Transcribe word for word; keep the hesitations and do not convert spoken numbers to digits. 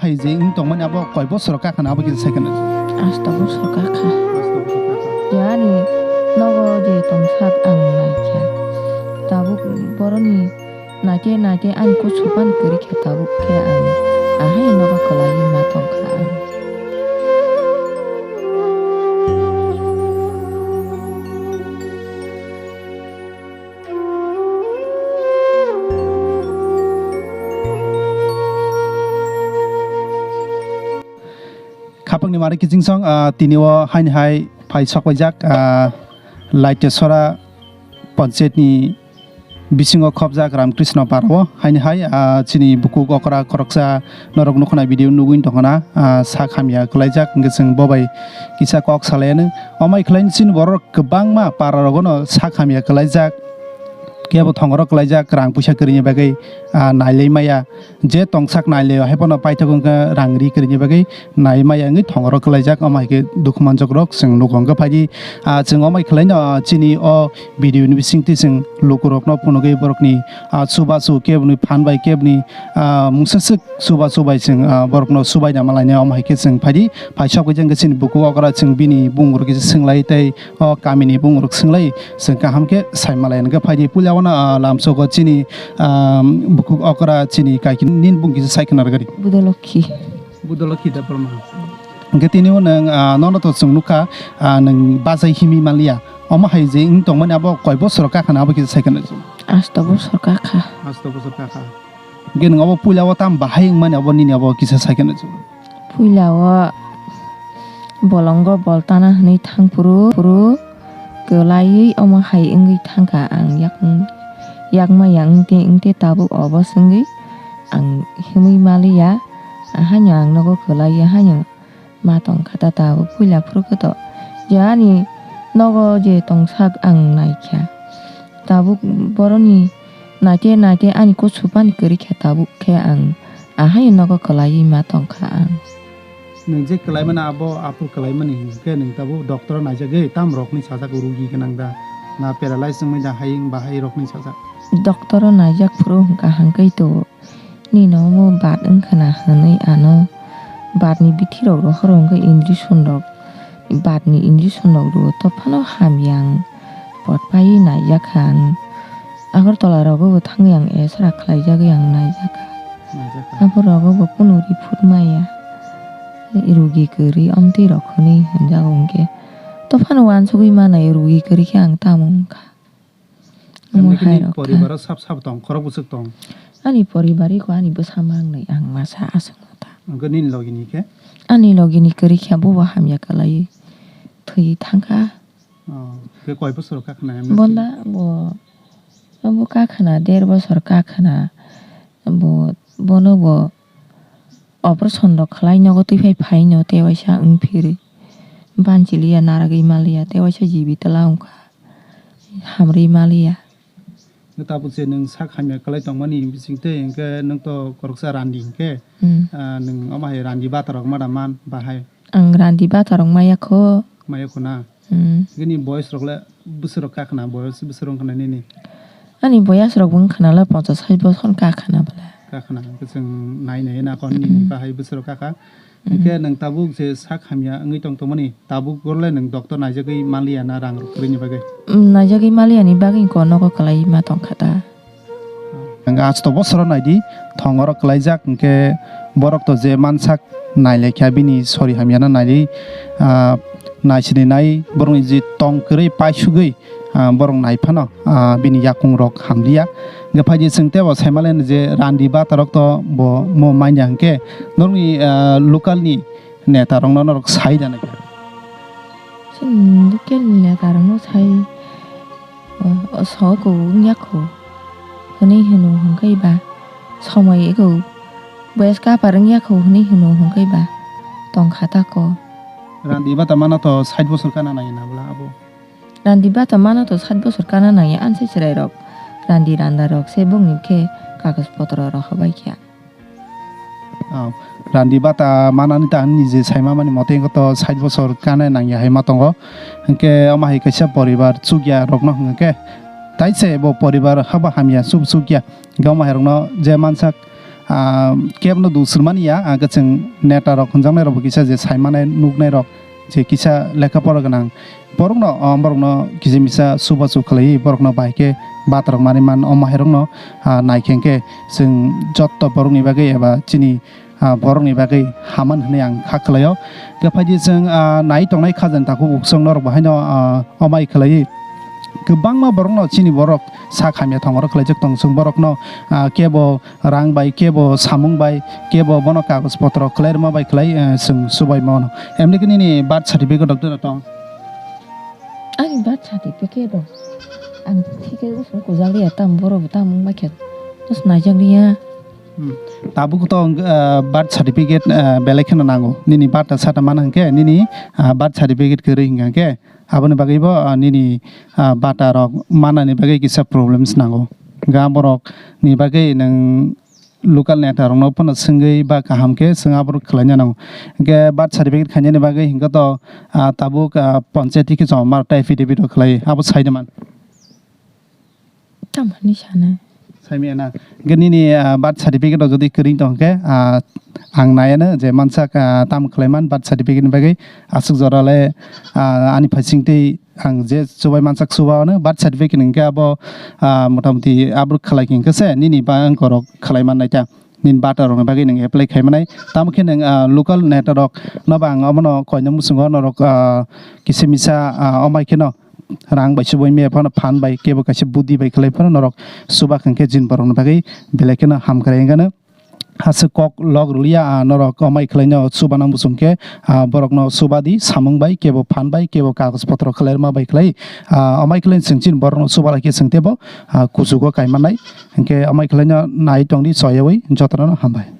Hai je wng tongmani abo koi bosor kakhana abo kisa sai khana. Asto bosor kakha. Asto bosor kakha. Je ani nogo je tongsak ang naikha. Tabuk boroni naite naite ani kuchupan kwrwi khe tabuk khe ang ahai nogo kwlaiwi ma tongkha ang. Khapangni mari kiching song, ah, tini o haini hai phai sok paijak, ah, Laitesora panchayat ni bisingo khopjak Ramkrishna Para o haini hai, ah, chini bukuk okra khoroksa norok nukho na video nugwi tongkha na, ah, sak hamya kwlaijak hwnkhe chwng bo bai kisa kok salaiyano. Omai khwlaini chini borok kwbangma para rogono sak hamya kwlaijak, kebo thongorok kwlaijak rang puisa kwrwini bagwi, ah, nailai maya. Je tongsak nailai o hai phano paithak wngkha rang ri kwrwini bagwi nai maya wngwi thongorok kwlaijak, omo hai khe dukhu manjak rok chwng nugo. Hwnkhe phaidi, ah, chwng omo hai khwlaino, ah, chini o video ni bisingtwi chwng lukurokno phunugwi borokni, ah, chubachu keboni phan bai keboni, ah, mungsa swk chubachu bai chwng, ah, borokno subaina malainai omo hai khe chwng phaidi. Phaisok khe chwng chini buku okra chwng bini bumung rok kisa swng lai tei o kamini bumung rok swng lai chwng kaham khe sai malai. Hwnkhe phaidi puila o no, ah, lamsogo chini, ah, buku okra chini kaiki nini bumung kisa sai khna rwgadi. Budolokhi. Budolokhi Debbarma. Hwnkhe tini o nwng, ah, nono to chwng nukha, ah, nwng bachai himwi manliya. Omo hai je wng tongmani abo koi bosor kakhana abo kisa sai khna. Asto bosor kakha. Asto bosor kakha. Hwnkhe nwng abo puila o tam bahai wngmani abo nini abo kisa sai khna. Puila o bolongo bol tana hwnwi thang phuru phuru kwlaiwi omo hai wngwi thangkha ang yak, yakmaya wngte wngte tabuk obo swngwi ang himwi maliya. Ahaino ang nogo kwlaiya haino ma tongkha ta tabuk puila phuru khe to je ani nogo je tongsak ang naikha tabuk boroni naite naite ani kuchupan kwrwi kha tabuk khe ang ahaino nogo kwlaiwi ma tongkha ang. Nwng je kwlaimani abo aphuru kwlaimani hwnkhe nwng tabuk doctor o naijagwi tam rokni sajak rugi gwnang da na paralyze wngmani da hayung bahai rokni sajak. Doctor o naijak phuru hwnkha hwnkhe to nini omo bad wngkha na hwnwi ano bad ni bithi rok rohor hwnkhe injection rok bad ni injection rok rwo to phano hamya ang pot paiwi naijak kha ang. Agartala rogo bo thangwi ang esra khlaijagwi ang naijak kha. Naijak kha. Abo rogo bo kunu report maya. Rugi kwrwi omtwi rok hwnwi hwnjago hwnkhe. To phano uansugwi manai rugi kwrwi khe ang tamo wngkha. Omo Emni khe hai nini rok kha. Poribaro sab sab tong, khorok bwswk tong? Ani poribar iko ani bwsa mangnai ang masa aswk no ta. Hwnkhe nini logini khe? Ani logini kwrwi khe abo bo hamya kwlaiwi thwi thangkha. Oh, khe koi bosor kakhna emne? Bonda bo, abo kakhna der bosor kakhna bo, bono bo operation rok khlai nogo twi phai phai no tei waisa wng phiri. Banchiliya naragwi maliya tei waisa jibi twla wngkha hamrwi maliya. Tabuk je nwng sak hamya kwlai tongmani bising tei hwnkhe nwng to khoroksa randi hwnkhe, Hmm. Ah, nwng omo hai randi bata rok mada man bahai? Ang randi bata rok maya kho. Maya kho na? Hmm. Nini boyes rok le bwswk rok kakhna, boyes bwswk rok wngkha na nini? Ani boyes rok wngkha na le ponchas sai bochor kakhna bwle. Kakhna, hwnkhe chwng nai nai na kon nini Hmm. bahai bwswk rok kakha. Hmm. Hwnkhe nwng tabuk je sak hamya wngwi tong tongmani, tabuk gorle nwng doctor naijagwi manliya na rang rok kwrwini bagwi? Hmm, naijagwi manliya ni bagwi ko nogo kwlai ma tongkha ta. Hwnkhe asto bosoro naidi, thongorok kwlaijak, hwnkhe borok to je mansak nailaikha bini sori hamyano naidi, ah, naisini nai borokni je tong kwrwi paisugwi, ah, borok naiphano, ah, bini yakungrok hamliya. Hwnkhe phaidi chwng teibo saimanlaino je randi batarok to bo mo manya hwnkhe norokni, ah, local ni netarokno norok sai da naikha. Chini local ni netarokno sai, o, o, so ko wngya kho hwnwi hwno hwnkhe ba somoi ego boyes kapar wngya kho hwnwi hwno hwnkhe ba tongkha ta ko. Randi bata mana to sait bosor kana nai na bwla abo. Randi bata mana to sait bosor kana nai ansai chwrai rok randi randa rok se bongni khe kagoj potro rok hobai khe. Ah, randi bata manani ta nini je saima mani mote wngkha to sait bosor kana nangya hai ma tongo. Hwnkhe omo hai kaisa poribar chukya rokno hwnkhe tai se bo poribar haba hamya sub chukya. Hwnkhe omo hai rokno je mansak, ah, kebno dusrmani ya, ah, kwchwng neta rok hwnjaknai rok bo kisa je saimanai nuknai rok je kisa lekha pora gwnang borokno, ah, borokno kisa misa chubachu khlaiwi borokno bai khe batarok manwi man omo hai rokno, ah, nai khe hwnkhe chwng jotto borokni bagwi eba chini ah, borokni bagwi haman hwnwi ang kha khlaio. Hwnkhe phaidi chwng, ah, nai tongnai khajani takhuk uksong norok bo haino, ah, omai khlaiwi kwbangma borokno chini borok sak hamya thongoro khlaijak tong chwng borokno, ah, kebo rang bai, kebo samung bai, kebo bono kagoj potro khlai rwma bai khlai, eh, chwng chubai mano. Emni khe nini birth certificate rok tei tong? Ani birth certificate rok ang thik khe usung kujak liya, tam borok bo tam wng bai khe tos naijak liya. Hmm. Tabuk to, ah, birth certificate, ah, belai kheno nango. Nini birth sata mana hwnkhe, nini, ah, birth certificate kwrwi hwnkha hwnkhe, aboni bagwi bo, ah, nini, ah, bata rok manani bagwi kisa problems nango. Ga borok ni bagwi nwng local neta rokno phano swngwi ba kaham khe swng aborok khlaina nango. Hwnkhe birth certificate khainani bagwi hwnkhe to, ah, tabuk, ah, panchayati khe joma mar tei affidavit rok khlai abo sai de man. Tamo hinwi sana? Saimaya na. Hwnkhe nini, ah, birth certificate rok jodi kwrwi tong khe, ah, ang naiya no je mansak, ah, tamo khlai man birth certificate ni bagwi aswk jora le, ah, ani phaising twi ang je chubai mansak chuba ano birth certificate hwnkhe abo, ah, motamuti aborok khlai khe hwnkhe se nini ba ang korok khlai man nai ta. Nini bata rokni bagwi nwng apply khai manai. Tamo khe nwng, ah, local neta rok no ba ang omono koina muchungo norok, ah, kisa misa, ah, omai kheno rang bai subui maya phano phan bai kebo kaisa budi bai khlai phano norok chuba khe jin borokni bagwi belai kheno hamkrai wngano. Aswk kok lok rwliya, ah, norok omai khlaino chuba nang muchung khe, ah, borokno chuba di samung bai kebo phan bai kebo kagoj potro khlai rwma bai khlai, ah, omai khlai chwng chini borokno chuba lai khe chwng tebo, ah, kuchugo kai manai. Hwnkhe omai khlaino nai tongdi choyawi jotono hambai.